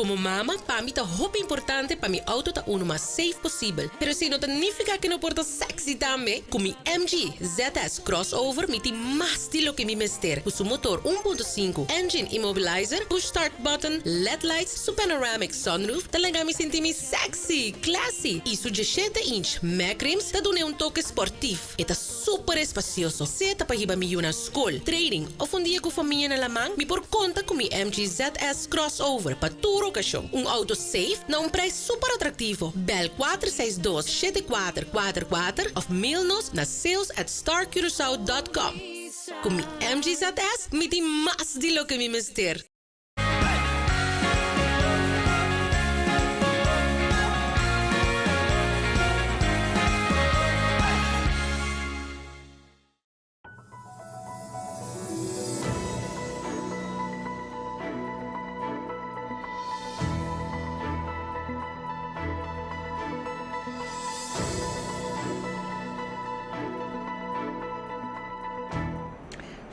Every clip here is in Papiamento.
Komo mama, pa mi ta hopi importante pa mi outo ta unu mas safe posibel. Pero esei no ta nifiká ku e no por ta sexy tambe. Ku mi MG ZS Crossover mi tin mas di loke mi mester. Ku su motor 1.5, engine immobilizer, push start button, led lights, su panoramic sunroof ta laga mi sinti mi sexy, classy i su 17 inch mag rims ta dun'e un toke sportief. E ta super espasioso, sea ta pa hiba mi yu na skol, training òf un dia ku famia na laman, mi por konta ku mi MG ZS Crossover pa tur okashon. Un outo safe na un prijs super atraktivo. Bel 462 7444 òf mail nos na sales at starcuracao dot com. Ku mi MG ZS mi tin mas di loke mi mester.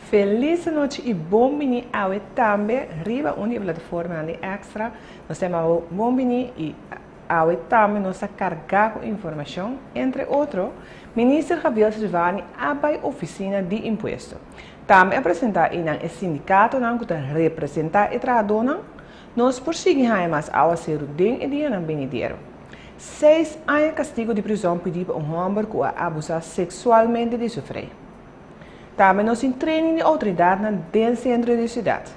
Felis anochi y bon bini awe tambe riba un di e plataformanan di Extra. Nos ta yama bo bon bini y awe tambe nos ta carga cu informacion. Entre otro, Minister Javier Silvani a bay oficina di impuesto. Tambe a presenta eynan e sindicatonan cu ta representa e trahadornan. Nos por sigui haña mas awaceru den e dianan benidero. Seis aña castigo di prizon pidi pa un homber cu a abusa sexualmente di su frei. Tambe nos tin training di outoridatnan den sentro di siudat.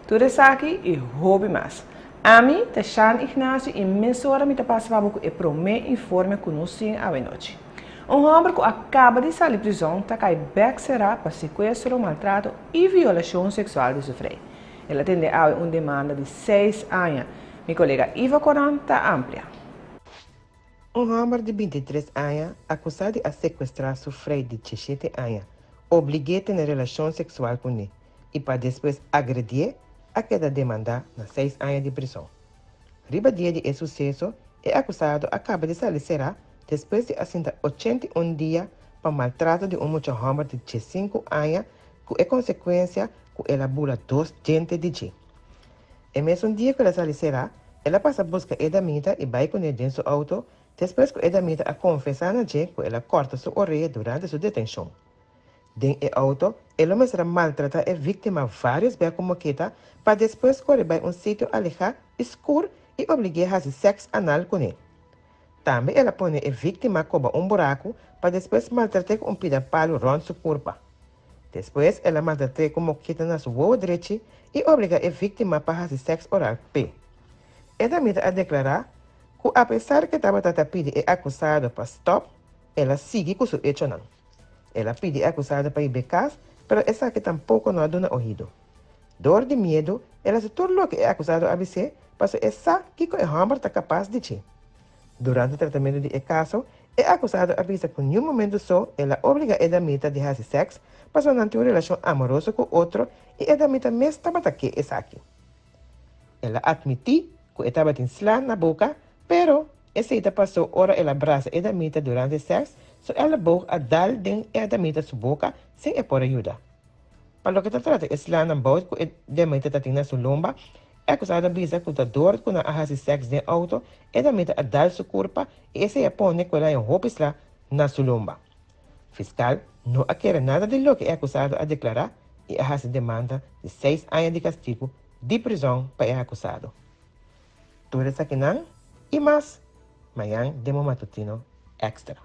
Tur esaki i hopi mas. Ami ta Shan Ignacio i mesora mi ta pasa pa bo ku e promé informe ku nos tin awenochi. Un hòmber ku a kaba di sali prizòn ta kai bèk será pa sekuestro, maltrato i violashon seksual di su frei. El a tende awe un demanda di seis aña. Mi kolega Ivo Coran ta amplia. Un hòmber di 23 aña akusá di a sekuestrá su frei di 17 aña, oblig'é tene relashon seksual kuné i pa despues agredié, a keda demandá na seis aña di prison. Riba dia di e suseso, e akusado a kaba di sali será despues di a sinta 81 dia pa maltrato di un mucha hòmber di 15 aña ku e konsekuensia ku el a bula dos djente di dje. E mesun dia ku el a sali será, el a pasa buska e damita i bai kuné den su outo despues ku e damita a konfesá na dje ku el a kòrta su orea durante su detenshon. Den e outo, e lo mester a maltratá e víktima vários bia ku moketa pa despues kore bai un sitio alehá i skur i oblig'é hasi sèks anal kuné. Tambe el a pone e víktima koba un buraku pa despues maltrat'é ku un pida palu rònt su kurpa. Despues el a maltrat'é ku mokita na su wowo drechi i obligá e víktima pa hasi sèks oral p'e. E damita a deklará ku apesar ku e tabata ta pidi e akusado pa stòp, el a sigui ku su echonan. El a pidi e akusado pa hib'é kas, pero esaki tampoko no a duna ohido. Dor di miedu, el a hasi tur loke e akusado a bis'é pasobra e sa kiko e hòmber ta kapas di dje. Durante tratamentu di e kaso, e akusado a bisa ku niun momentu so el a obligá e damita di hasi sèks pasobra nan tin un relashon amoroso ku otro i e damita mes tabata ke esaki. El a atmití ku e tabatin sla na boka, pero esei ta pasó ora el a brasa e damita durante sèks, su èleboog a dal den e damita su boka sin e por a yuda. Pa loke ta trata e slanan bout ku e damita ta tin na su lomba, E akusado a bisa ku ta dor ku nan a hasi sèks den outo, e damita a dal su kurpa i esei a pone ku el a haña hopi sla na su lomba. Fiskal no a kere nada di loke e akusado a deklará i a hasi demanda di seis aña di kastigu di prizòn pa e akusado. Tur esakinan i mas mañan den bo matutino Extra.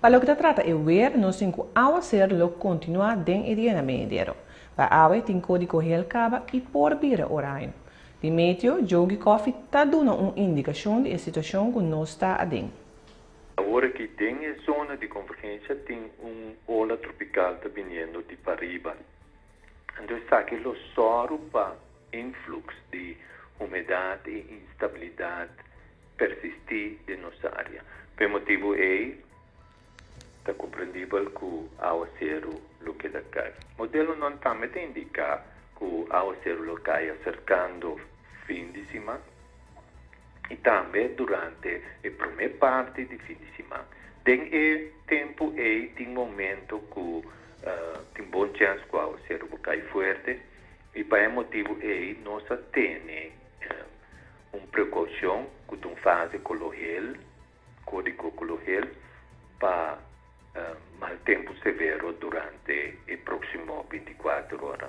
Pa loke ta trata e weer, nos tin ku awaser lo kontinuá den e dianan benidero. Pa awe tin kódigo hel kaba i por bira oraño. Di meteo, Jogi Coffie ta duna un indikashon di e situashon ku nos ta aden. Awor aki den e zona di konvergensia tin un ola tropikal ta biniendo di pariba. Anto esaki lo sòru pa influx di humedat i instabilidat persistí den nos área. Pa e motibu ei ta komprendibel ku awaseru lo keda kai. Modelonan tambe ta indiká ku awaseru lo kai aserkando fin di siman i tambe durante e promé parti di fin di siman. Den e tempu ei tin momento ku tin bon chèns ku awaseru por kai fuerte i pa e motibu ei nos a tene. Un prekoushon ku ta un fase koló hel, kódigo koló hel, pa mal tempu severo durante e próksimo 24 ora.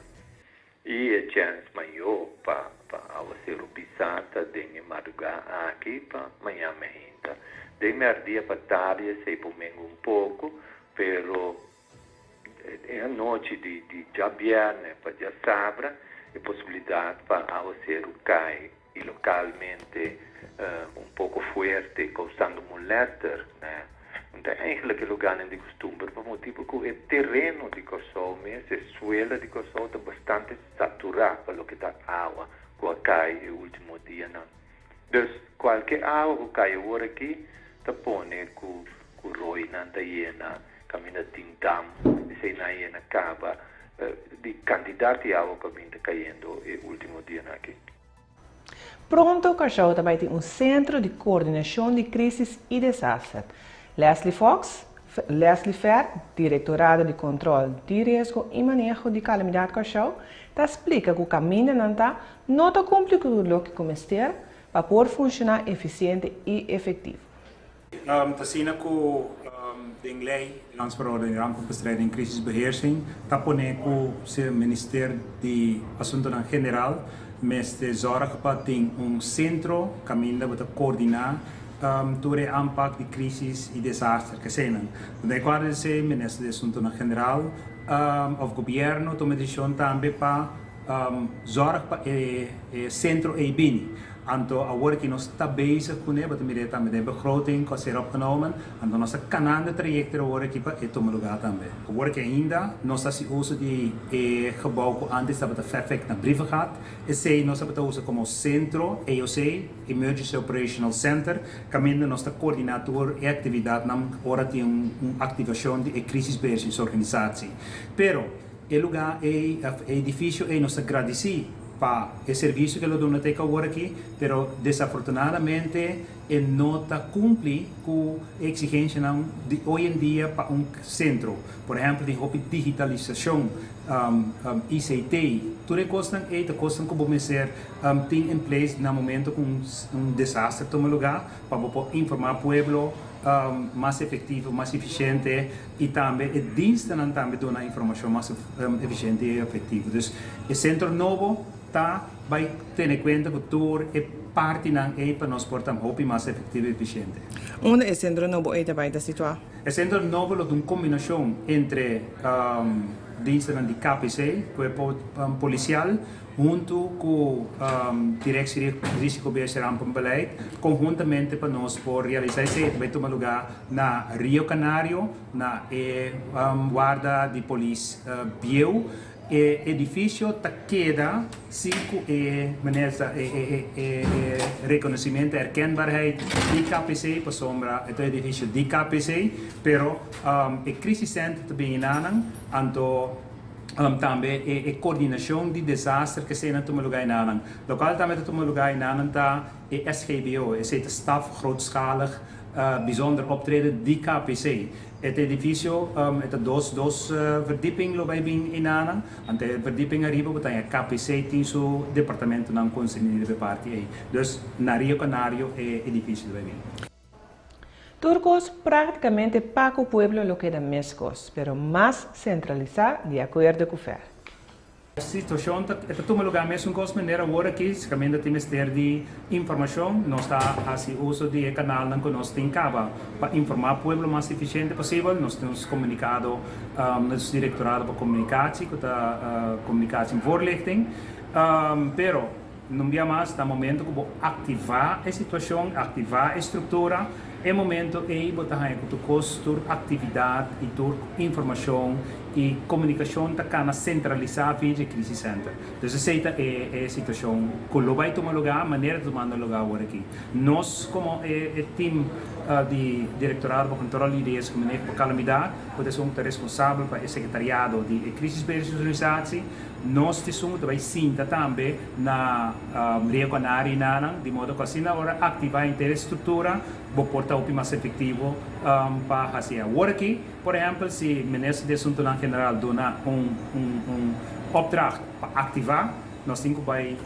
I e chèns mayó pa pa awaseru pisá ta den e madrugá aki pa mañan meinta. Den mèrdia pa tardi esei por mengu un poko, pero e anochi di di djabièrnè pa djasabra e posibilidat pa awaseru kai i lokalmente un poko fuerte kousando molèster ta eigenlijk e lugánan di kustumber pa motibu ku e tereno di Kòrsou mes, e suela di Kòrsou ta bastante saturá pa loke ta awa ku a kai e último dianan. Dus kualke awa ku kai awor aki ta pone ku ku roinan ta yena, kaminda tin dam, eseinan a yena kaba di kantidat di awa ku a bin ta kayendo e último dianan aki. Pronto Kòrsou ta bai tin un sentro di koordinashon di krísis i desaster. Leslie Fox, Leslie Fer, Direktorado di Kontròl di Riesgo i Maneho di Kalamidat Kòrsou, ta splika ku kamindanan ta no ta kumpli ku loke ku mester pa por funshoná efisiente i efektivo. Ta asina ku den lei Landsverordening Rampenbestrijding en Crisisbeheersing ta pone ku si Minister di Asuntonan General mester zorg pa tin un sentro kaminda bo ta koordiná tur e aanpak di krisis i desaster kesenan. Den e kuadro di esei Minister di Asuntonan General òf gobièrnu tuma e desishon tambe pa zorg pa e sentro ei bini. Anto awor ki nos ta bezig kuné, bo ta mir'é tambe den begroting ku a ser opgenomen, anto nos ta kanando e trayekto awor aki pa e tuma lugá tambe. Awor ki ainda nos ta hasi uso di e gebou ku ántes tabata Feffek na Brievengat, esei nos tabata usa komo sentro, EOC, Emergency Operational Center, kaminda nos ta koordiná tur e aktividatnan ora tin un aktivashon di e crisisbeheersingsorganisatie. Pero e lugá ei, òf e edifisio ei nos ta gradisí pa e servisio ku e lo duna te ku awor aki, pero desafortunadamente e no ta kumpli ku e eksigensianan di hoy en dia pa un sentro. Por ehèmpel tin hopi digitalisashon, ICT, tur e kosnan ei ta kosnan ku bo mester tin in place na momento ku un desaster tuma lugá pa bo por informá pueblo mas efektivo, mas efisiente i tambe e dienstennan tambe duna informashon mas efisiente i efektivo. Dus e sentro nobo ta bai tene kuenta ku tur e partinan ei pa nos por ta hopi mas efektivo i efisiente. Unda e sentro nobo ei ta bai ta situá? E sentro nobo lo ta un kombinashon entre dienstennan di KPC, Kuerpo Polisial, Huntu ku Directie Risicobeheer Rampenbeleid, konhuntamente pa nos por realisá esei ta bai tuma lugá na Rio Canario, na e warda di polis bieu. E edifisio ta keda sin ku e manera ta e rekonosimentu, herkenbaarheid, di KPC, pasobra e ta un edifisio di KPC, pero e crisiscentrum ta bini nanan, anto. Tambe e coordinacion di desaster ke eseinan tuma luga enanan. Locual tambe ta tuma luga enanan ta e SGBO, esei ta Staf Grootschalig Bijzonder Optreden di KPC. E ta edificio, e ta dos dos verdieping lo bay bin enanan. Anto e verdieping ariba bo ta haña KPC tin su departamentonan concerni riba e parti ei. Dus na Rio Canario e edificio lo bay bin. Tur kos práktikamente pa ku pueblo lo keda meskos, pero mas sentralisá di akuerdo ku Fer. Situashon ta e ta tuma lugá mesun kos manera awor aki, kaminda tin mester di informashon, nos ta hasi uso di e kanalnan ku nos tin kaba pa informá pueblo mas efisiente posibel. Nos tin nos komunikado, nos direktorado pa komunikatie ku ta Communicatie en Voorlichting, pero Un bia mas, na momento ku bo aktivá e situashon, aktivá e struktura, e momento ei bo ta haña ku tur kos, tur aktividat i tur informashon i komunikashon ta kana sentralisá via dje Crisis Center. Dus esei ta e e situashon ku lo bai tuma lugá, manera ta tumando lugá awor aki. Nos komo e e tim di Direktorado pa Kontrol di Riesgo i Maneho pa Kalamidat, ku ta esun ku ta responsabel pa e sekretariado di e Crisisbeheersorganisatie, Nos ta esun ku ta bai sinta tambe na Rio Canari nanan, di modo ku asina ora aktivá henter e struktura bo por ta hopi mas efektivo pa hasi. Awor aki, por ehèmpel, si Minister di Asuntunan General duna un un un opdracht pa aktivá, Nos tin ku bai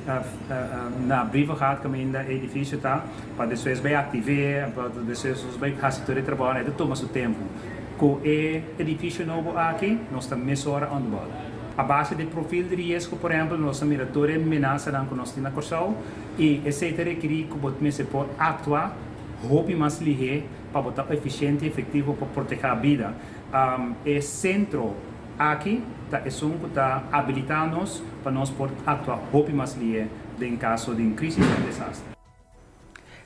na Brievengat kaminda e edifisio ta pa despues bai aktiv'é, pa despues nos bai hasi tur e trabounan. E ta tuma su tempu. Ku e edifisio nobo aki nos ta mesora on the ball. A base di profil di riesgo por ehèmpel nos ta mira tur e menasanan ku nos tin na Kòrsou i esei ta rekerí ku bo mester por aktua hopi mas lihé pa bo ta efisiente i efektivo pa protehá bida. E sentro aki ta esun ku ta abilitá nos pa nos por aktua hopi mas lihé den kaso di un krísis òf desaster.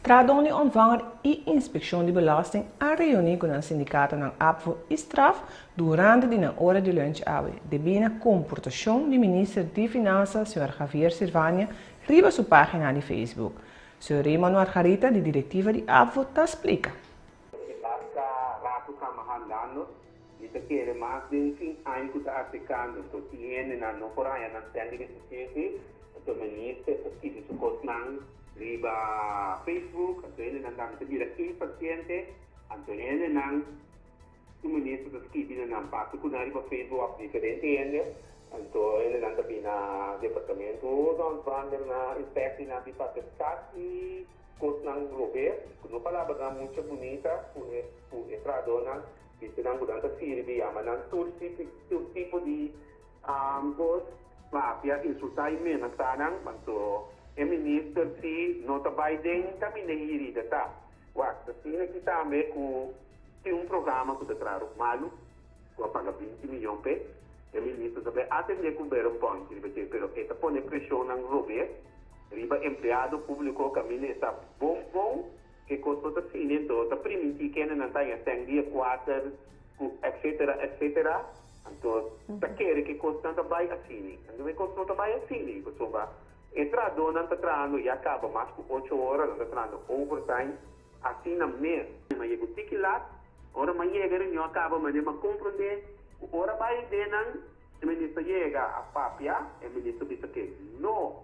Trahadónan di Ontvanger i Inspekshon di Belasting a reuní ku nan sindikatonan ABVO i Straf durante di nan ora di lunch awe, debí na komportashon di Minister di Finansa señor Javier Silvania riba su página di Facebook. Señor Raymond Margarita di direktiva di ABVO ta splika. E basta rato kama handando, mi ta kere mas den fin aña ku ta aserkando, anto si hendenan no por haña nan sèn di restitutie, anto minister ta skibi su kosnan riba Facebook, anto hendenan tambe ta bira impasiente, anto hendenan ku minister ta skibi na nan pasa ku nan riba Facebook òf diferente hende, anto hendenan ta bini na departamento de ontvanger na inspectie nan bin papia kasi. Kosnan robes, ku no palabranan mucha bunita ku e ku e trahadónan, bisa nan ku nan ta sirbi, yama nan tur tur tipo di kos, papia, insultá i menasá nan, anto e minister si no ta bai den kaminda e herida ta. Wak, ta asina aki tambe ku tin un programa ku ta traha ruk malu, ku a paga 20 miyon p'e, e minister ta bai atendé ku beren pònchi riba dje, pero e ta pone preshonnan robes. Riba empleado públiko kaminda e sa bon bon ke kos no ta asina anto ta primintí kende nan ta haña sèn dia kuater ku etcetera etcetera anto ta kere ke kosnan ta bai asina anto e kos no ta bai asina pasobra e trahadónan ta trahando ya kaba mas ku ocho ora nan ta trahando overtime asina mes. Ma yega un tiki lat ora ma yega e reunion a kaba manera ma komprondé ku ora bai den nan. E minister yega a papia, e minister bisa ke no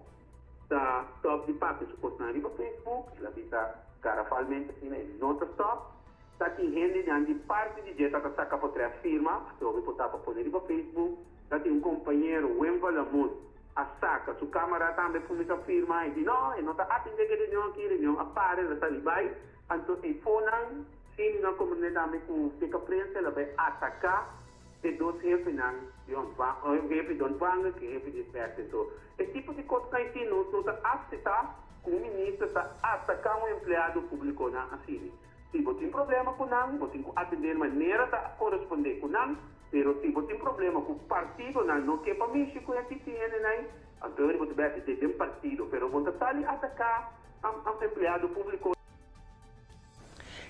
ta stop di papia su kosnan riba Facebook, el a bisa garafalmente asina e no ta stop. Ta tin hendenan di parti di dje ta ta saka potrèt firma, atrobe por ta pa pone riba Facebook. Ta tin un kompañero Wim Valamoot a saka su kamera tambe kuminsá firma, e di no, e no ta atendé ku e reunion aki, reunion a para, el a sali bai. Anto e fonan, si mi no a komprendé tambe ku Feka Prensa el a bai ataká E dos hefenan di ontvanger, un hefe di ontvanger ku e hefe di inspectie. Anto, e tipo di kosnan aki nos no ta akseptá ku un minister ta ataká un empleado públiko nan asina. Si bo tin problema ku nan, bo tin ku atendé manera ta korespondé ku nan, pero si bo tin problema ku partidonan no ke pa mishi ku e tiki hendenan, anto bo ta bai atendé den partido, pero bo no ta sali ataká un empleado públiko.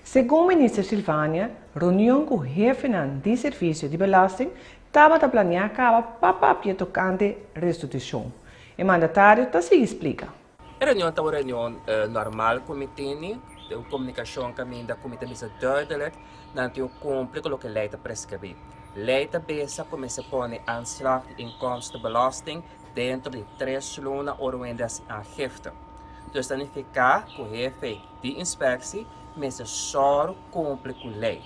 Segun Minister Silvania, reunion ku hefenan di servisio di belasting tabata planeá kaba pa papia tokante restitushon. E mandatario ta sigui splika. E reunion ta un reunion normal ku mi tene, ta un komunikashon kaminda ku mi ta bisa duidelijk nan tin ku kumpli ku loke lei ta preskribí. Lei ta bisa ku mester pone aanslag di inkomstenbelasting dentro di tres luna ora un hende hasi aangifte. Dus ta nifiká ku hefe di inspeksie mester sòru kumpli ku lei.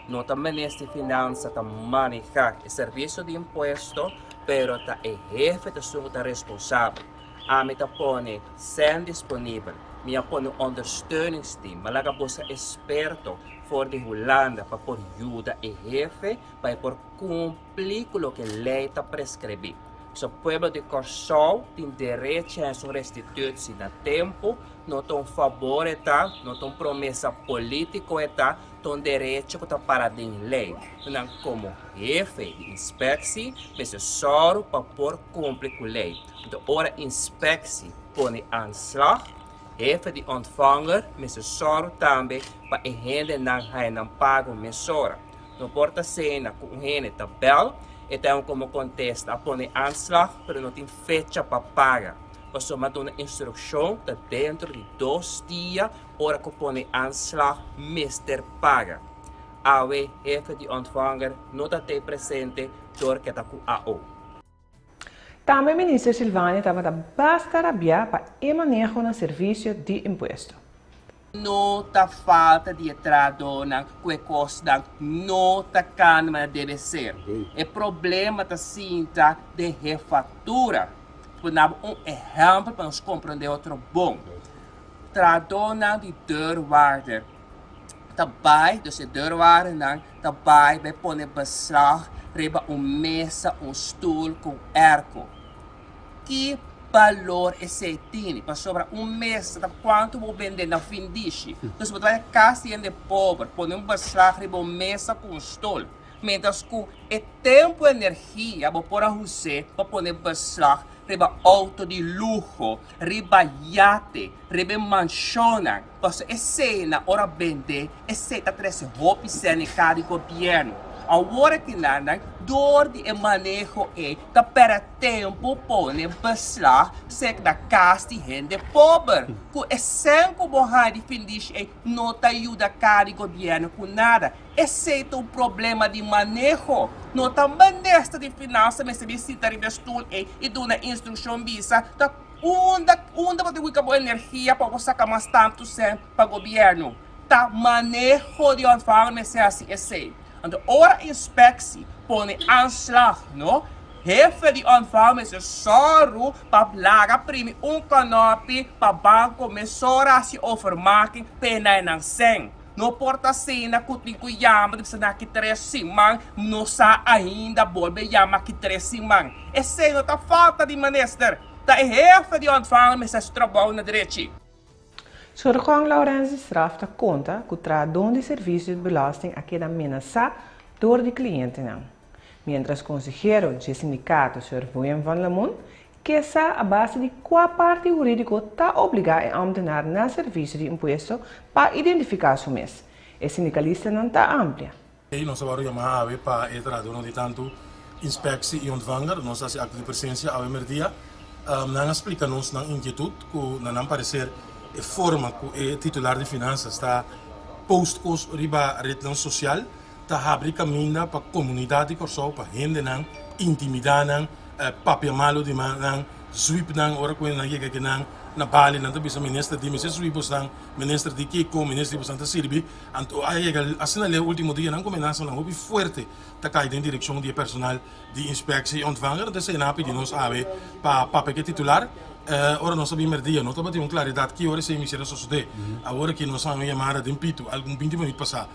No ta Minister di Finansa ta manehá e servisio di impuesto, pero ta e hefe ta esun ku ta responsabel. Ami ta pone sèn disponibel, mi a pone un ondersteuningsteam, mi a laga buska esperto for di Hulanda pa por yuda e hefe pa e por kumpli ku loke lei ta preskribí. So pueblo di Kòrsou tin derechi a esun restitutsi na tempu, no ta un fabor e ta, no ta un promesa polítiko e ta, ta un derecho ku ta para den lei. Nan komo hefe di inspeksi mester sòru pa por kumpli ku lei. Anto ora inspeksi pone aanslag, hefe di ontvanger mester sòru tambe pa e hendenan haña nan pago mesora. No por ta sena ku un hende ta bèl, e ta un komo kontesta a pone aanslag pero no tin fecha pa paga. Pasobra a duna instrukshon ta dentro di dos dia ora ku pone aanslag mester paga. Awe hefe di ontvanger no ta te presente dor ke ta ku AO. Tambe Minister Silvania tabata basta rabiá pa e maneho na servisio di impuesto. No ta falta di e trahadónan ku e kosnan no ta kanda manera debe ser. E problema ta sinta den hefatura. pone bo un ehèmpel pa nos komprondé otro bon. Trahadónan di deurwaarder ta bai, dus e deurwaardernan ta bai bai pone beslag riba un mesa, un stul ku un airco. Ki balor esei tini? Pasobra un mesa ta kuantu bo bende na findishi. Dus bo ta bai kas di hende pober pone un beslag riba un mesa ku un stul. Mientras ku e tempu energia bo por a hus'é pa pone beslag riba outo di luho, riba yate, riba e manshonnan. Pasobra esei na ora bende, esei ta trese hopi sèn e kar di gobièrnu. Awor akinan dor di e maneho ei ta pèrdè tempu pone beslag sek na kas di hende pober. Ku e sèn ku bo haña di findishi ei no ta yuda kar di gobièrnu ku nada. Esei ta un problema di maneho. No ta minister di finansa mester bin sinta riba e stul ei i duna instrukshon bisa ta unda unda bo ta wika bo energia pa bo saka mas tantu sèn pa gobièrnu. Ta maneho di ontvanger mester hasi esei. Anto ora inspeksie pone aanslag no, hefe di ontvanger mester sòru pa laga primi un kònòpi pa banko mesora hasi overmaking p'e na e nan sèn. No por ta asina ku tin ku yama di bisa na ki tres siman, no sa ainda bolbe yama ki tres siman. Esei no ta falta di minister, ta e hefe di ontvanger mester hasi trabou na drechi. Sorgon Laurens di Straf ta konta ku trahadon di servisio di belasting a keda menasá dor di klientenan. Miéntras konsehero dje sindikato señor William van Lamoen Ke sa a base di kua parti hurídiko ta obligá e ámtenar na servisio di impuesto pa identifiká su mes? E sindikalistanan ta amplia. Ei nos a wòrdu yamá awe pa e trahadónan di tantu Inspectie i Ontvanger. Nos a hasi akto di presensia awe merdia. Nan a splika nos nan inkietut ku na nan pareser e forma ku e titular di finansas ta post kos riba retnan sosial ta habri kaminda pa komunidat di Kòrsou, pa hendenan intimidá nan, papia malu di nan, zwip nan ora ku nan yega akinan na bali nan ta bisa minister di mester zwip bosnan, minister di kiko, minister di bosnan ta sirbi. Anto a yega asina leu ultimo dianan ku menasanan hopi fuerte ta kai den direkshon di e personal di inspeksie i ontvanger. Anto esei nan a pidi nos awe pa papia ku e titular. Ora nos a bin merdia no tabatin un klaridat ki ora esei mester a sosodé. Awor aki nos a haña un yamada den pitu algun binti minüt pasá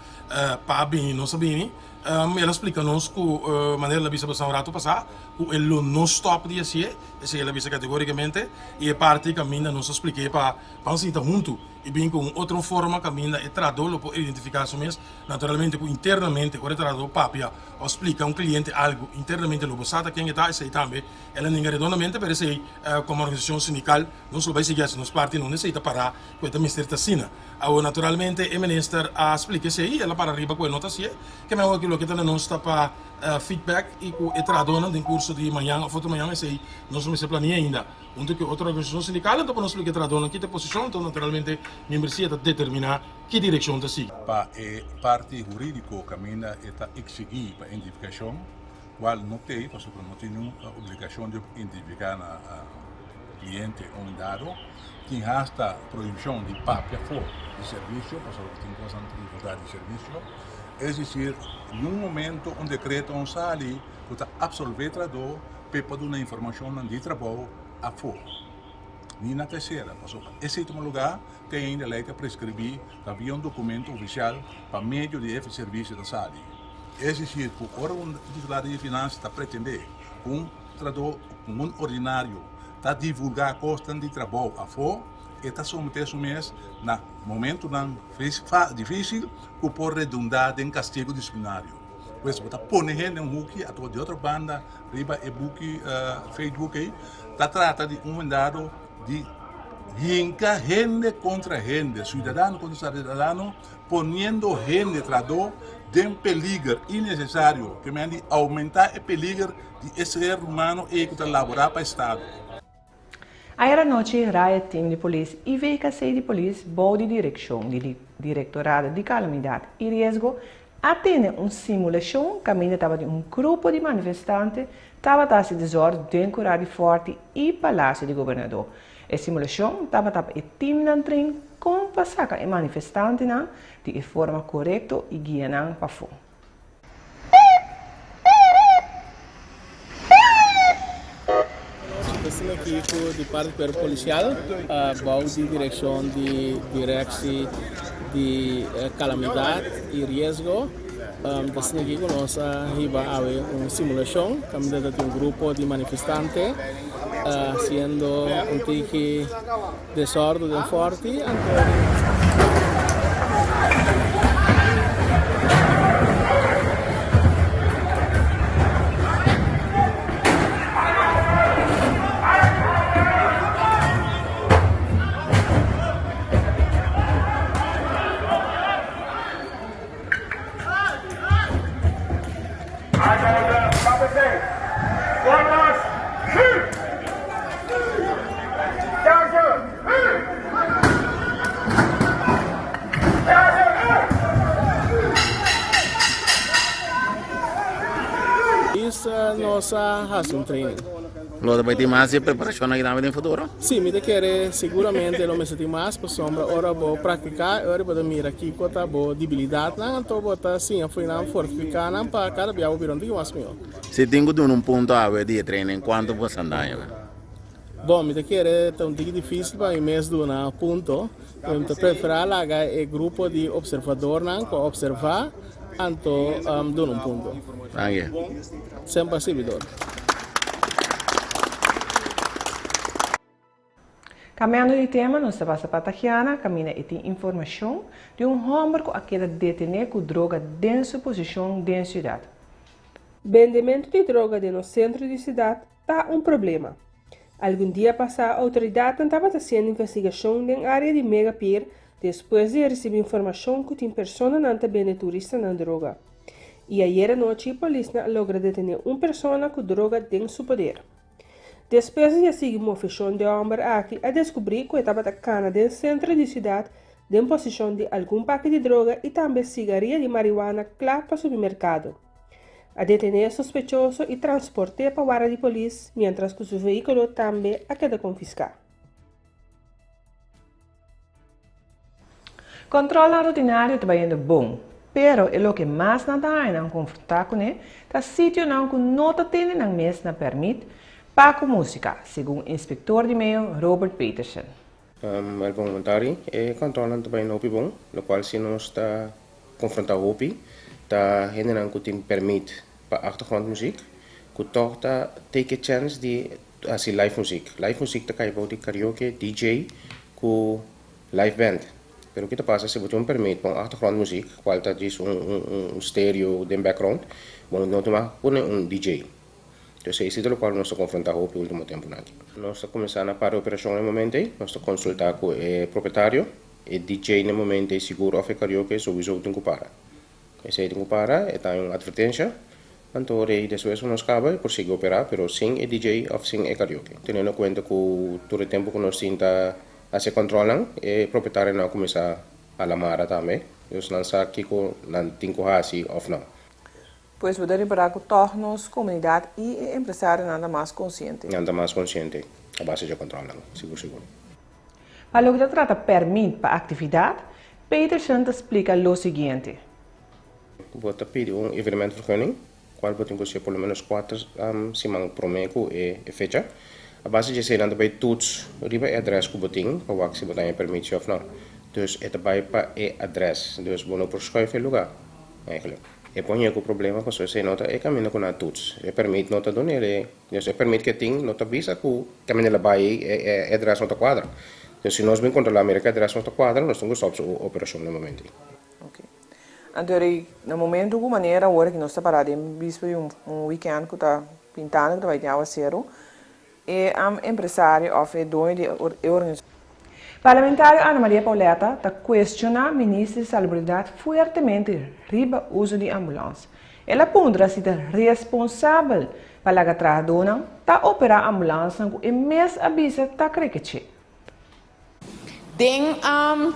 pa a bini nos a bini. El a splika nos ku manera el a bisa pasá un ratu pasá ku e lo no stòp di hasié, esei el a bisa kategórikamente, i e parti kaminda nos a splik'é pa ban sinta huntu i bin ku un otro forma kaminda e trahadó lo por identifiká su mes, naturalmente ku internamente ora e trahadó papia òf splika un kliente algu internamente lo bo sa ta ken e ta, esei tambe el a ninga redondamente, pero esei komo organisashon sindikal nos lo bai sigui hasi nos parti, no esei ta pará ku e ta mester ta asina. Awor, naturalmente, e minister a splika esei i el a para riba ku e no ta hasié. Ke mehor ku loke ta na nos ta pa feedback i ku e trahadónan den kurso di mañan òf otro mañan esei nos lo mester plania ainda huntu ku e otro organisashon sindikal anto pa nos splika e trahadónan ki ta e posishon anto naturalmente miembresia ta determiná ki direkshon ta sigui. Pa e parti hurídiko kaminda e ta eksigí pa identifikashon kual no t'ei pasobra no tin niun obligashon di identifiká na kliente un dado. Tin hasta prohibishon di papia for di servisio, pasobra tin kosnan ta divulgá di servisio. Es desir, niun momento un dekreto no sali ku ta apsolvé trahadó p'e por duna informashonnan di trabou afó, ni na tersera, pasobra esei tuma lugá te ainda lei ta preskribí ta via un dokumento ofisial pa medio di e servisio ta sali. Es desir, ku ora un titular di finansa ta pretendé ku un trahadó, ku un ordinario ta divulgá kosnan di trabou afó, e ta someté su mes na momentunan difísil ku por redundá den kastigu disiplinario. Pues bo ta pone hende un huki, anto di otro banda riba e buki Facebook ei ta trata di un mendado di hinka hende kontra hende, siudadano kontra siudadano, poniendo hende trahadó den peliger innesesario, ke men di oumentá e peliger di e ser humano ei ku ta laborá pa Estado. Ayera nochi Riot Team di Polis i VKC di Polis bou di direkshon di Direktorado di Kalamidat i Riesgo a tene un simulashon kaminda tabatin un grupo di manifestante tabata hasi desòrdu den Kurá di Fòrti i Palasio di Gobernadó. E simulashon tabata pa e timnan train kon pa saka e manifestantenan di e forma korekto i guia nan pafó. Ta asina aki ku di parti Kuerpo Polisial bou di direkshon di Direksi di Kalamidat i Riesgo ta asina aki ku nos a hiba awe un simulashon kaminda ta tin un grupo di manifestante hasiendo un tiki Desordo den Forti anto Polis nos a hasi un training. Lo ta bai tin mas di e preparashon aki tambe den futuro? Si, mi ta kere siguramente lo mester tin mas pasobra ora bo praktiká e ora bo ta mira kiko ta bo debilidatnan anto bo ta siña fo'i nan fortifiká nan pa kada bia bo bira un tiki mas mihó. Si tin ku duna un punto awe di e training kuantu bo san daño? Bon, mi ta kere ta un tiki difisil pa mi mes duna punto, pero mi ta preferá laga e grupo di opservadornan ku a opservá anto duna un punto. Danki. Semper sirbidor. Cambiando di tema, nos ta pasa pa Tajiana, caminda e tin informacion di un homber cu a keda detene cu droga den su posicion den ciudad. Bendemento di droga den nos centro di ciudad ta un problema. Algun dia pasá outoridatnan tabata hasiendo investigashon den área di Mega Pier despues di a risibí informashon ku tin personanan ta bende turistanan droga. I ayera nochi polisnan a logra detené un persona ku droga den su poder. Despues di a sigui moveshon di e hòmber aki a deskubrí ku e tabata kana den sentro di siudat den posishon di algun paki di droga i tambe sigaria di mariwana kla pa subi merkado. A detené e sospechoso i transport'é pa wara di polis miéntras ku su vehíkulo tambe a keda konfiská. Kòntròlnan rutinario ta bayendo bon, pero e loke mas nan ta haña nan konfrontá kuné ta sitionan ku no ta tene nan mes na pèrmit pa ku músika, segun inspektor di medio Robert Peterson. Wel bon komentari. E kòntròlnan ta bayendo hopi bon, lokual si nos ta konfrontá hopi ta hendenan ku tin pèrmit pa achtergrondmuziek ku tòg ta take e chèns di hasi live muziek. Live muziek ta kai bou di karaoke, DJ ku live band. Pero ki ta pasa si bo tin un permit pa un achtergrondmuziek, kual ta djis un un stereo den background, bo no tin mag pone un DJ. Entonces esei ta lokual nos ta konfrontá hopi ultimo tempunan aki. Nos ta kuminsá na para e operashon e momento ei, nos ta konsultá ku e propietario, e DJ na e momento ei sigur òf e karaoke souiso tin ku para. Esei tin ku para, e ta un advertensha, anto rei despues ku nos kaba e por sigui operá, pero sin e DJ òf sin e karaoke. Teniendo kuenta ku tur e tempu ku nos tin ta hasi e kòntròlnan, e propietarionan a kuminsá alamara tambe, dus nan sa kiko nan tin ku hasi òf nò. Pues bo ta ripará ku tòg nos komunidat i e empresarionan ta mas konsiente. Nan ta mas konsiente a base dje kòntròlnan, sigur sigur. Pa loke ta trata pèrmit pa aktividat, Peterson ta splika lo siguiente. Bo ta pidi un evenementvergunning, kual bo tin ku hasié por lo ménos kuater siman promé ku e fecha. A base di esei nan ta bai toets riba e adrès ku bo tin pa wak si bo ta haña pèrmit si òf nò. Dus e ta bai pa e adrès. Dus bo no por schuif e lugá, eigenlijk. E por haña ku problema pasobra esei no ta e kaminda ku nan a toets. E pèrmit no ta dun'el e. Dus e permit ke tin no ta bisa ku kaminda el a bai e adres no ta kuadra. Dus si nos bin kontrolá mira ku e adres no ta kuadra nos tin ku stòp su operashon na e momento ei. Ok. Anto eri na momento ku manera awor ki nos ta pará den bispo di un weekend ku ta pintando ku ta bai tin awaseru e empresario òf e doño di e organisashon. Parlamentario Ana Maria Pauletta ta kuestioná Minister di Salubridat fuertemente riba uso di ambulans. El a puntra si ta responsabel pa laga trahadónan ta operá ambulansnan ku e mes a bisa ta krekeché. Den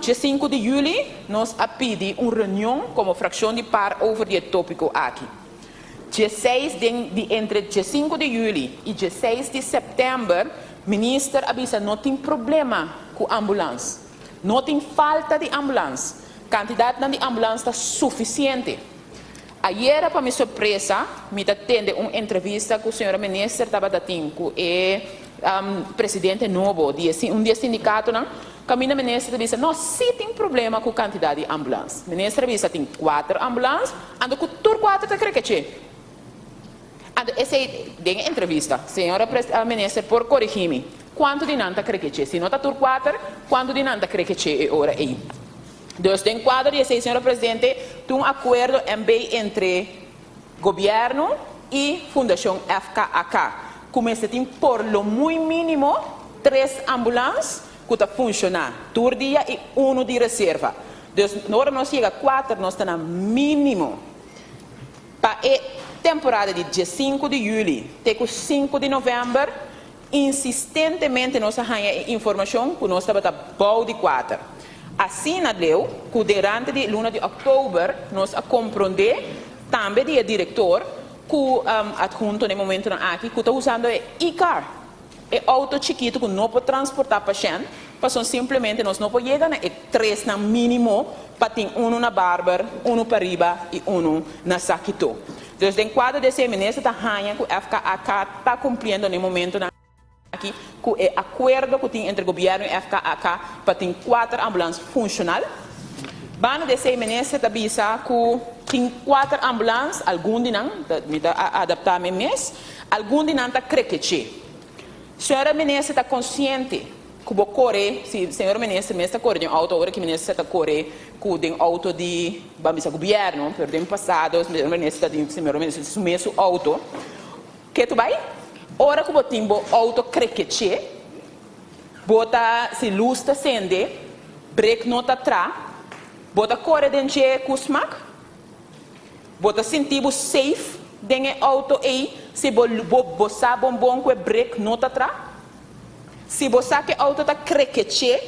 djesinku di yüli nos a pidi un reunion komo frakshon di par over di e tópiko aki. Djeseis den di entre djesinku di yüli i djeseis di sèptèmber minister a bisa no tin problema ku ambulans. No tin falta di ambulans. Kantidatnan di ambulans ta sufisiente. Ayera pa mi sorpresa mi ta tende un entrevista ku señora minister tabata tin ku e. presidente nobo di e un di e sindikatonan, kaminda minister ta bisa no si tin problema ku kantidat di ambulans. Minister a bisa tin kuater ambulans, anto ku tur kuater ta krekeche. Anto esei den e entrevista, señora minister por korigí mi, kuantu di nan ta krekeche? Si no ta tur kuater, kuantu di nan ta krekeche e ora ei? Dus den kuadro di esei, señora presidente, tin un akuerdo MB entre Gobièrnu i Fundashon FKAK ku mester tin por lo muy mínimo tres ambulans ku ta funshoná tur dia i unu di reserva. Dus ora nos yega kuater nos ta na mínimo. Pa e temporada di diesinku di yüli te ku sinku di novèmber insistentemente nos a haña e informashon ku nos tabata bou di kuater. Asina leu ku derante di luna di òktober nos a komprondé tambe di e direktor ku adhunto na e momentunan aki ku ta usando e e-car, e outo chikitu ku no por transportá pashènt pasobra simplemente nos no por yega na e tresnan mínimo pa tin unu na Barber, unu pariba i unu na Sakito. Dus den kuadro di esei minister ta haña ku FKAK ta kumpliendo na e momentunan aki ku e akuerdo ku tin entre gobièrnu i FKAK pa tin kuater ambulans funshonal. Banda di esei minister ta bisa ku tin kuater ambulans, algun di nan, mi ta adaptá mi mes, algun di nan ta krekeché. Señora minister ta konsiente ku bo kore, si señor minister mes ta kore den outo, ora ki minister ta kore ku den outo di ban bisa gobièrnu, pero den pasado señor minister ta tin señor minister su mes su outo. Ke tu bai? Ora ku bo tin bo outo krekeché, bo ta si lus ta sende, brek no ta tra, bo ta kore den dje ku smak? Bo ta sinti bo safe den e outo ei si bo bo bo sa bon bon ku e brek no ta tra? Si bo sa ku e outo ta krekeché,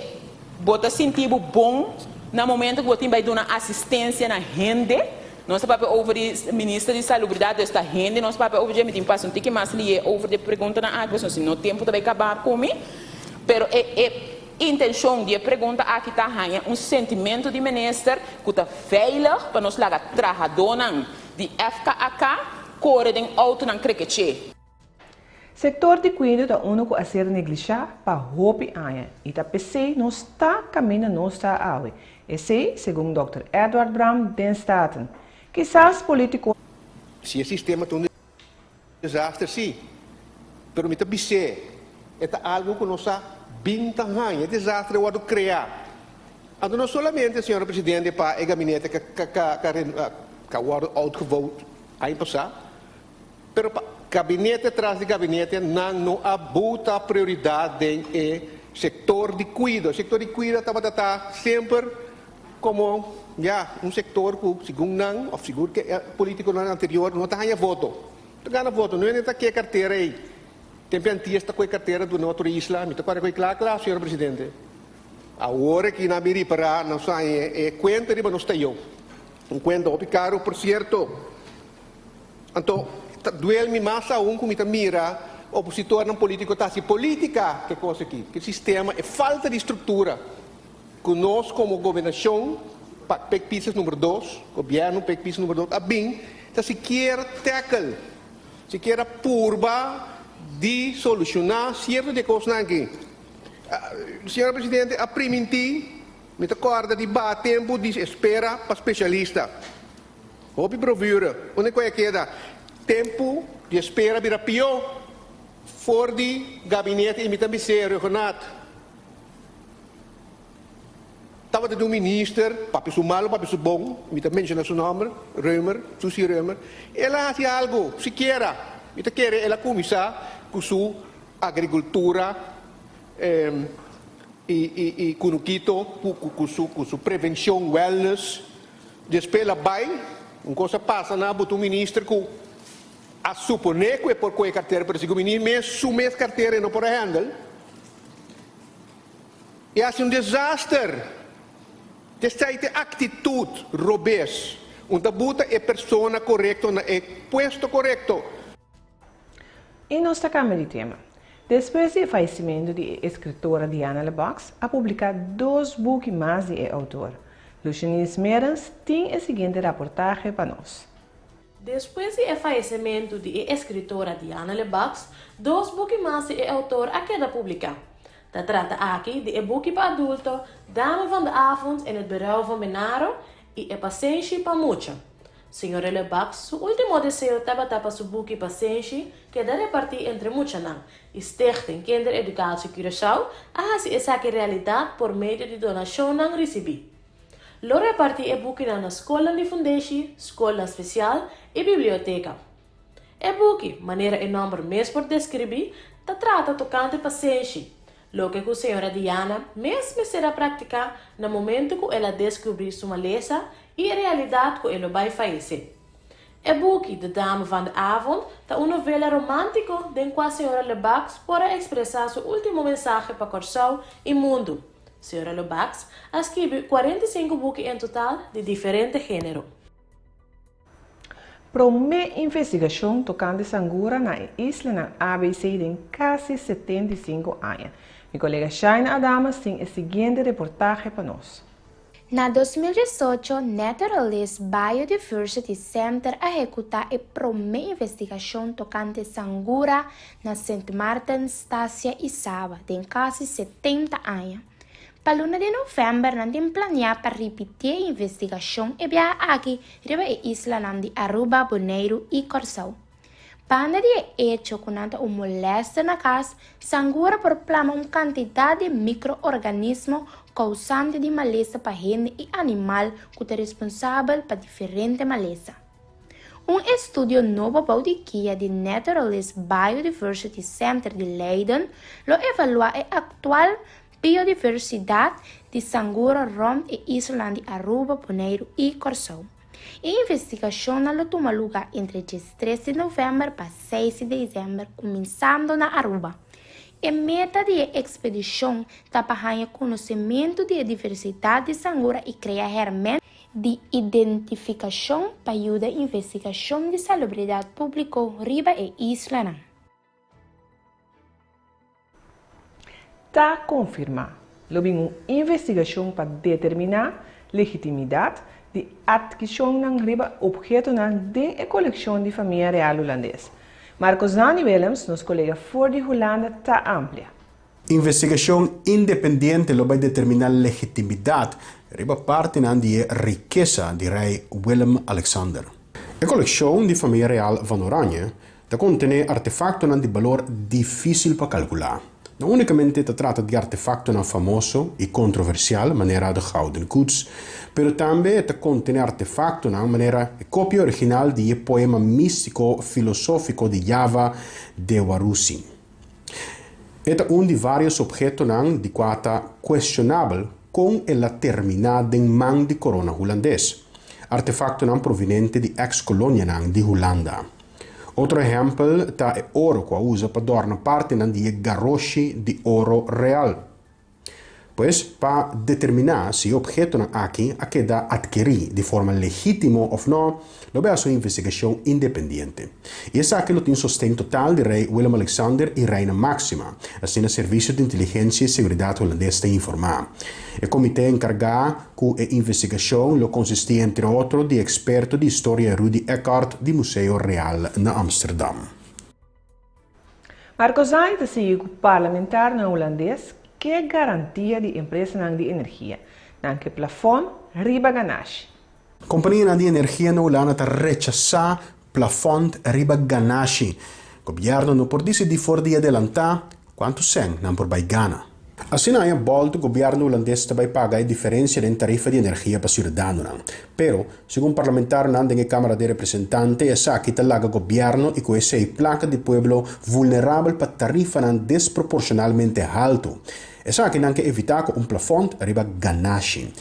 bo ta sinti bo bon na momento ku bo tin bai duna asistensia na hende? Nos ta papia over di minister di salubridat, dus ta hende nos papia over dje. Mi tin pasa un tiki mas lié over di e preguntanan aki, pasobra si no tempu ta bai kaba ku mi. Pero e e intencion di e pregunta aki ta haña un sentimento di minister ku ta veilig pa nos laga trahadónan di FKAK kore den outonan krekeché. Sektor di kuido ta unu ku a ser neglishá pa hopi aña i ta p'esei nos ta kaminda nos ta awe. Esei, segun dòkter Edward Bram den Staten. Kisas polítiko. Si e sistema ta un desaster si, pero mi ta bis'é e ta algu ku nos a bin ta haña. E desaster a wòrdu kreá. Anto no solamente, señora presidente, pa e gabinete ka wòrdu outgevote aña pasá, Pero pa gabinete tras di gabinete nan no a buta prioridad den e sector di cuido. E sector di cuido tabata ta semper como ya un sector cu segun nan of segun ke e politiconan anterior no ta haña voto. No ta gana voto. No hende ta ke cartera ey. Tempe antes ta coge cartera duna otro isla. Mi ta cuadra cu e cla cla, señor presidente. Awor aki nan a bin ripara nos haña e cuenta riba nos tayo. Un cuenta hopi caro por cierto. Anto, ta duel mi mas aun ku mi ta mira opositornan polítiko ta hasi polítika ku e kos aki, ku e sistema, e falta di struktura ku nos komo gobernashon, Pek Pisas number dos, gobièrnu Pek Pisas number dos a bin ta sikiera tackle, sikiera purba di solushoná sierto di e kosnan aki. Señor Presidente a primintí, mi ta kòrda di baha tempu di espera pa spesialista. Hopi bravura, unda ku a keda? Tempu di espera bira pió. For di gabinete i mi ta bis'é, Rhuggenaath, tabata di un minister, papia su malu, papia su bon, mi ta menshoná su nòmber, Römer, Susie Römer, el a hasi algu, sikiera, mi ta kere el a kuminsá ku su agrikultura i kunukito, ku su prevenshon, wellness. Despues el a bai, un kos a pasa na buta un minister ku a suponé ku e por kohe kartera, pero si ku minister mes su mes kartera e no por a handle. E hasi un desaster. T'esei t'e aktitut robes. Un ta buta e persona korekto na e puesto korekto. I nos ta kambia di tema. Despues di e fayesimentu di e eskritora Diana Lebox a publiká dos buki mas di e outor. Lucianise Merens tin e siguiente raportahe pa nos. Despues di e fayesementu di e eskritora Diana Lebacs, dos buki mas di e outor a keda publiká. Ta trata aki di e buki pa adulto Dame van de Avond en het Berouw van Benaro i E Pasenshi pa Mucha. Señora Lebacs su último deseo tabata pa su buki Pasenshi keda repartí entre muchanan i Stichting Kindereducatie Curaçao a hasi esaki realidat por medio di donashonnan risibí. Lo repartí e bukinan na skolnan di fundeshi, skolnan spesial i biblioteka. E buki, manera e nòmber mes por deskribí, ta trata tokante pasenshi, loke ku señora Diana mes mester a praktiká na momentu ku el a deskubrí su malesa i e realidat ku e lo bai fayesé. E buki De Dame van de Avond ta un novela romántiko den kua señora Lebacs por a ekspresá su último mensahe pa Kòrsou i mundu. Señora Lebacs a skibi 45 buki en total di diferente género. Promé investigashon tokante sangura na e islanan ABC den kasi 75 aña. Mi kolega Shaina Adamas tin e siguiente reportahe pa nos. Na 2018, Naturalist Biodiversity Center a ehekutá e promé investigashon tokante sangura na Sint Maarten, Stasia i Saba den kasi 70 aña. Pa luna di novèmber nan tin planiá pa ripití e investigashon e biaha aki riba e islanan di Aruba, Boneiru i Kòrsou. Banda di e echo ku nan ta un molèster na kas, sangura por plama un kantidat di mikro-organismo kousante di malesa pa hende i animal ku ta responsabel pa diferente malesa. Un estudio nobo bou di guia di Naturalist Biodiversity Center di Leiden lo evaluá e aktual biodiversidat di sangura rònt e islanan di Aruba, Boneiru i Kòrsou. E investigashonnan lo tuma lugá entre 13 di novèmber pa 6 di desèmber kuminsando na Aruba. E meta di e ekspedishon ta pa haña konosementu di e diversidat di sangura i krea hèrmènt di identifikashon pa yuda investigashon di salubridat públiko riba e islanan. Ta konfirmá, lo bin un investigashon pa determiná legitimidat di atkishonnan riba ophetonan den e kolekshon di famia real hulandes. Marco Zani Willems, nos kolega for di Hulanda, ta amplia. Investigashon independiente lo bai determiná legitimidat riba partinan di e rikesa di Rei Willem-Alexander. E kolekshon di famia real Van Oranje ta kontené artefaktonan di balor difísil pa kalkulá. No únikamente ta trata di artefaktonan famoso i kontroversial manera de Gouden Koets, pero tambe e ta kontené artefaktonan manera e kopia original di e poema místiko filosófiko di Java Dewa Rusi. E ta un di vários ophetonan di kua ta kuestionabel kon el a terminá den man di korona hulandes, artefaktonan provinente di eks-kolonianan di Hulanda. Otro ehèmpel ta e oro ku a usa pa dòrna partinan di e garoshi di oro real. Pues, pa determiná si e ophetonan aki a keda atkerí di forma legítimo òf nò, lo bai hasi un investigashon independiente. I esaki lo tin sosten total di Rei Willem-Alexander i Reina Máxima, asina Servisio di Inteligensia i Seguridat Hulandes ta informá. E komité enkargá ku e investigashon lo konsistí entre otro di eksperto di historia Rudi Eckart di Museo Real na Amsterdam. Marco Zaai ta sigui ku parlamentarnan hulandes ke garantia di empresanan di energia. Nan ke plafòn riba ganashi. Kompanianan di energia na Hulanda ta rechasá plafònt riba ganashi. Gobièrnu no por disidí for di adelantá kuantu sèn nan por bai gana. Asina aña bòltu gobièrnu hulandes ta bai paga e diferensia den tarifa di energia pa siudadanonan. Pero, segun parlamentarionan den e Kámara di Representante, esaki ta laga gobièrnu i ku esei plaka di pueblo vulnerabel pa tarifanan desproporshonalmente haltu. Esaki nan ke evitá ku un plafònt riba ganashi.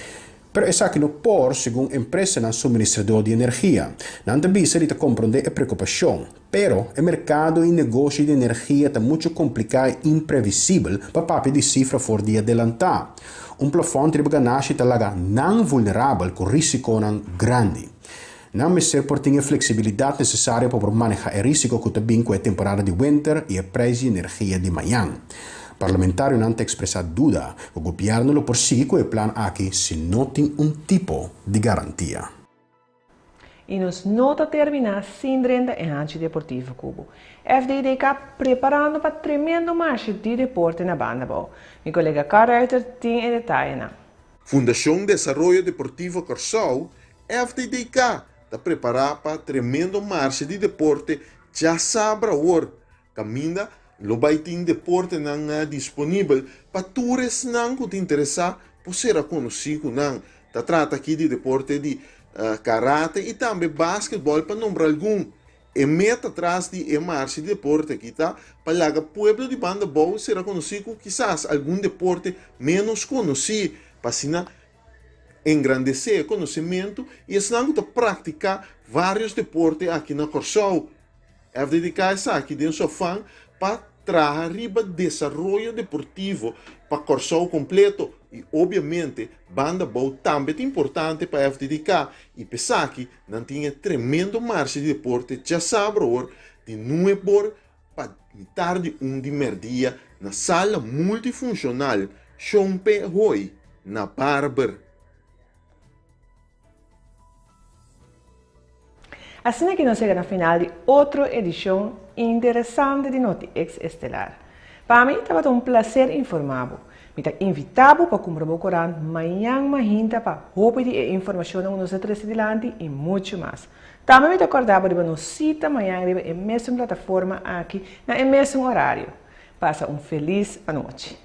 Pero esaki no por, segun empresanan suministradó di energia. Nan ta bisa di ta komprondé e preokupashon, pero e merkado i negoshi di energia ta muchu kompliká i imprevisibel pa papia di sifra for di adelantá. Un plafònt riba ganashi ta laga nan vulnerabel ku risikonan grandi. Nan mester por tin e fleksibilidat nesesario pa por manehá e risiko ku ta bin ku e temporada di wenter i e preis di energia di mañan. Parlamentarionan ta ekspresá duda ku gobièrnu lo por sigui ku e plan aki si no tin un tipo di garantia. I nos no ta terminá sin drenta e hanchi deportivo ku bo. FDDK preparando pa tremendo marshe di deporte na Banda Bou. Mi kolega Carl Ruiter tin e detayenan. Fundashon Desaroyo Deportivo Kòrsou, FDDK, ta prepará pa tremendo marshe di deporte djasabra awor. Kaminda lo bai tin deportenan disponibel pa tur esnan ku ta interesá por sera konosí ku nan. Ta trata aki di deporte di karate i tambe basketbòl pa nombra algun. E meta tras di e marsha di deporte aki ta pa laga pueblo di Banda Bou sera konosí ku kisas algun deporte ménos konosí pa asina engrandesé e konosementu i esnan ku ta praktiká vários deporte aki na Kòrsou. FDDK esaki den su afan pa traha riba desaroyo deportivo pa Kòrsou kompleto i obiamente Banda Bou tambe ta importante pa FDDK i p'esaki nan tin e tremendo marsha di deporte djasabra or di nuebor pa mitar di un di mèrdia na sala multifunshonal Shon Pe Hoy na Barber. Asina ki nos yega na final di otro edishon interesante di Noti Ex Estelar. Pa mi tabata un plaser informá bo. Mi ta invitá bo pa kumpra bo korant mañan mahinta pa hopi di e informashonnan ku nos a trese dilanti i muchu mas. Tambe mi ta kòrda bo riba nos sita mañan riba e mesun plataforma aki na e mesun orario. Pasa un felis anochi.